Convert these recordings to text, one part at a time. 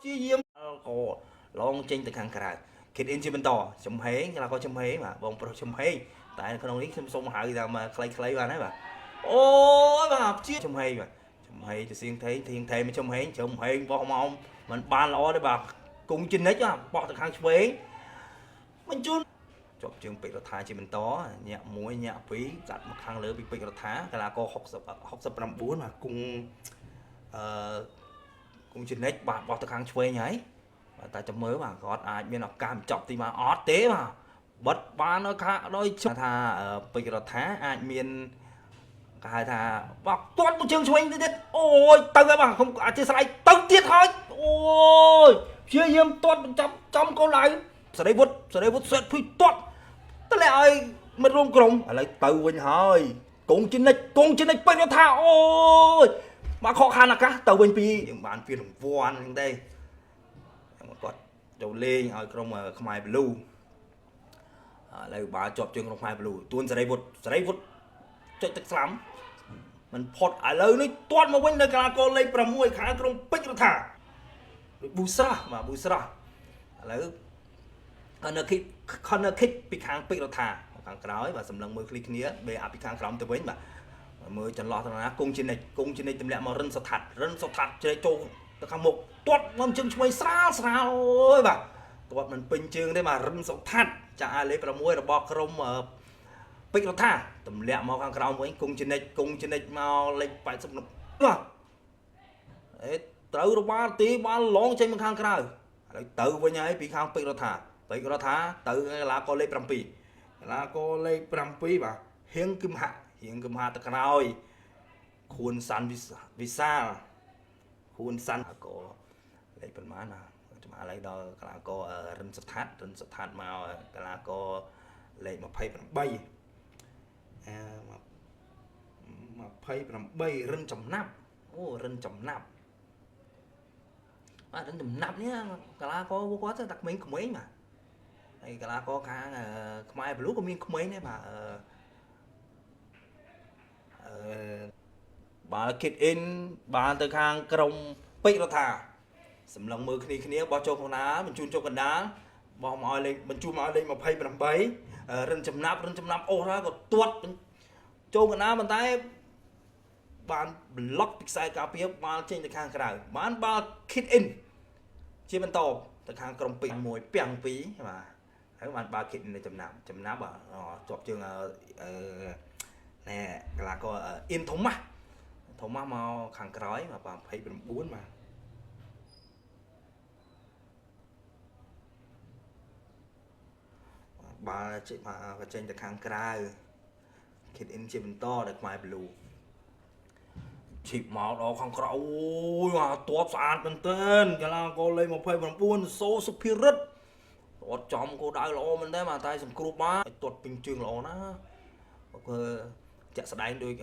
ជាយាមក៏ឡងចេញទៅខាងក្រៅ Kid In ជាបន្តចំហេងកីឡាករចំហេងបាទបងប្រុសចំហេងតែក្នុងនេះខ្ញុំសូមហៅតាមខ្លីៗបានហើយបាទអូយបាទជាចំហេងបាទចំហេងទៅសៀងថេងធៀងថេមកចំហេងចំហេងបោះមកมันបានល្អទេបាទគង់ចនិចបាទបោះទៅខាងឆ្វេងបញ្ជូនជាប់ជើងពេជ្ររដ្ឋាជាបន្តញាក់1ញាក់2កាត់មកខាងលើពីពេជ្ររដ្ឋាកីឡាករ60 69បាទគង់អឺគង់ចនិចបាទបោះទៅខាងឆ្វេងហើយបាទតែចាំមើលបាទគាត់អាចមានឱកាសបញ្ចប់ទីមកអត់ទេបាទបិទបានដោយខាដោយថាពេជ្ររដ្ឋាអាចមានគេហៅថាបាទទាត់មួយជើងឆ្វេងទៀតអូយទៅហើយបាទខ្ញុំអធិស្ឋានទៅទៀតហើយអូយព្យាយាមទាត់បញ្ចប់ចំគោលដៅសេរីវុធសេរីវុធសេតភុយទាត់តម្លាក់ឲ្យមិត្តរួមក្រុមឥឡូវទៅវិញហើយគង់ចនិចគង់ចនិចពេជ្ររដ្ឋាអូយមកខកខានឱកាសទៅវិញពីយើងបានពីរង្វាន់ហ្នឹងទេគាត់ចូលលេងឲ្យក្រុមខ្មែរប៊្លូឥឡូវបាល់ជាប់ជើងក្រុមខ្មែរប៊្លូទួនសេរីវុធសេរីវុធចុចទឹកស្លាំมันផុតឥឡូវនេះទាត់មកវិញនៅកីឡាករលេខ6ខាងក្រុមពេជ្ររដ្ឋាដូចប៊ូស្រះបាទប៊ូស្រះឥឡូវ corner kick corner kick ពីខាងពេជ្ររដ្ឋាខាងក្រោយបាទសម្លឹងមើលឃ្លីគ្នាបេអាពីខាងក្រោមទៅវិញបាទមើលចន្លោះទៅណាគង់ជានិចគង់ជានិចទម្លាក់មករិនសុថាត់រិនសុថាត់ជ្រែកចូលទៅខាងមុខទាត់មកជើងឆ្វេងស្រាលស្រាលអូយបាទទាត់មិនពេញជើងទេបាទរិនសុថាត់ចាអាលេខ6របស់ក្រុមពេជ្ររដ្ឋាទម្លាក់មកខាងក្រោមវិញគង់ជានិចគង់ជានិចមកលេខ80បាទអេត្រូវរបាទីបានឡងចេញមកខាងក្រៅឥឡូវទៅវិញហើយពីខាងពេជ្ររដ្ឋាពេជ្ររដ្ឋាទៅកីឡាករលេខ7កីឡាករលេខ7បាទហៀងគឹមហៈហៀងគឹមហៈទៅក្រោយខួនសាន់វិសាលខួនសាន់កលេខប៉ុន្មានណាចាំឥឡូវដល់កីឡាកររិនស្ថាតរិនស្ថាតមកកីឡាករលេខ28អឺ28រិនចំណាប់អូរិនចំណាប់បាទរិនចំណាប់នេះកីឡាករពួកគាត់តែក្មេងៗបាទហើយកីឡាករខាងខ្មែរបលូក៏មានក្មេងដែរបាទអឺអឺបាល់ kick in បានទៅខាងក្រុមពេជ្ររដ្ឋាសម្លឹងមើលគ្នាគ្នាបោះចូលក្នុងណាបញ្ជូនចូលកណ្ដាលបោះមកឲ្យលេខបញ្ជូនមកឲ្យលេខ28រិនចំណាប់រិនចំណាប់អូសហើយក៏ទាត់ចូលកណ្ដាលប៉ុន្តែបានប្លុកពីខ្សែការពារបាល់ចេញទៅខាងក្រៅបានបាល់ kick in ជាបន្តទៅខាងក្រុមពេជ្រ1ពាំង2បាទហើយបានបាល់ kick in នៅចំណាប់ចំណាប់បាទជាប់ជើងអឺណែកីឡាករអ៊ីនថូម៉ាស់ថូម៉ាស់មកខាងក្រោយបាទ29បាទបាល់ចេញមកចេញទៅខាងក្រៅ kick in ជាបន្តដល់ខ្មែរប៊្លូឈីបមកដល់ខាងក្រៅអូយមកទាត់ស្អាតមែនទែនកីឡាករលេខ29សូសុភិរិទ្ធទាត់ចំគោលដៅល្អមែនទែនបាទតែសង្គ្រោះបានទាត់ពេញជើងល្អណាស់គឺជាក់ស្ដែងដូច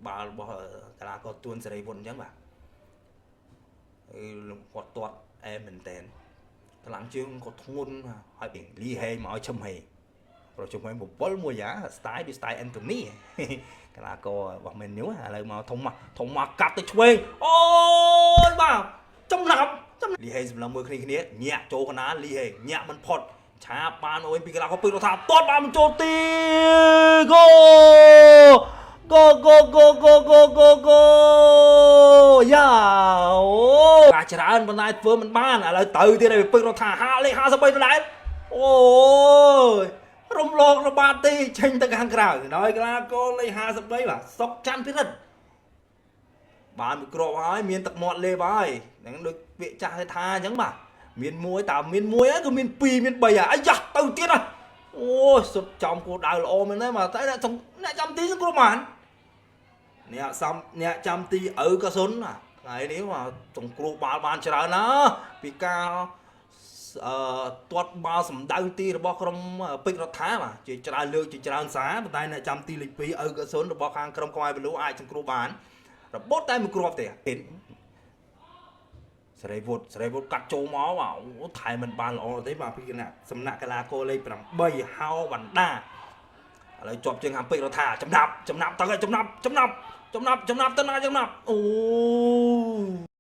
បាល់របស់កីឡាករទួនសេរីវុនអញ្ចឹងបាទគាត់ទាត់អែមមែនទែនកម្លាំងជើងគាត់ធ្ងន់ហើយលីហេមកឲ្យឈឹមហេប្រជុំហេ7មួយយ៉ា style ដូច style អេនតូនីកីឡាកររបស់មែនញូឥឡូវមកធំមកធំមកកាត់ទៅឆ្វេងអូយបាទចំណាប់ចំលីហេសម្លឹងមើលគ្នាគ្នាញាក់ចូលកណាលីហេញាក់មិនផុតឆាបានអូយពីកីឡាករពឹកថាទាត់បានបញ្ចូលទីគោគោគោគោគោគោគោគោយ៉ាអូការច្រើនប៉ុន្តែធ្វើមិនបានឥឡូវទៅទៀតហើយពឹករដ្ឋាហាលេខ53ដដែលអូយរំលងរបាតទីចេញទៅខាងក្រៅដោយកីឡាករលេខ53បាទសុកច័ន្ទពិរិទ្ធបានមួយគ្រាប់ហើយមានទឹកមាត់លេបហើយហ្នឹងដូចពាក្យចាស់គេថាអញ្ចឹងបាទមានមួយតើមានមួយហើយគឺមាន2មាន3ហើយអាយ៉ាទៅទៀតហើយអូសុទ្ធចំគោលដៅល្អមែនទេបាទតែអ្នកអ្នកចាំទីសង្គ្រោះបានអ្នកសំអ្នកចាំទីឪក៏សុនថ្ងៃនេះបាទសង្គ្រោះបាល់បានច្រើនណាពីការអឺទាត់បាល់សម្ដៅទីរបស់ក្រុមពេជ្ររដ្ឋាបាទជាច្រើនលើកជាច្រើនសារប៉ុន្តែអ្នកចាំទីលេខ2ឪកសុនរបស់ខាងក្រុមខ្មែរបលូអាចសង្គ្រោះបានរបត់តែមួយគ្រាប់ទេសេរីវុធសេរីវុធកាត់ចូលមកបាទអូថែមិនបានល្អទេបាទពីគណៈសំណាក់កីឡាករលេខ8ហៅវណ្ដាឥឡូវជាប់ជើងខាងពេជ្ររដ្ឋាចំណាប់ចំណាប់ទៅចំណាប់ចំណាប់ចំណាប់ចំណាប់ទៅណាចំណាប់អូ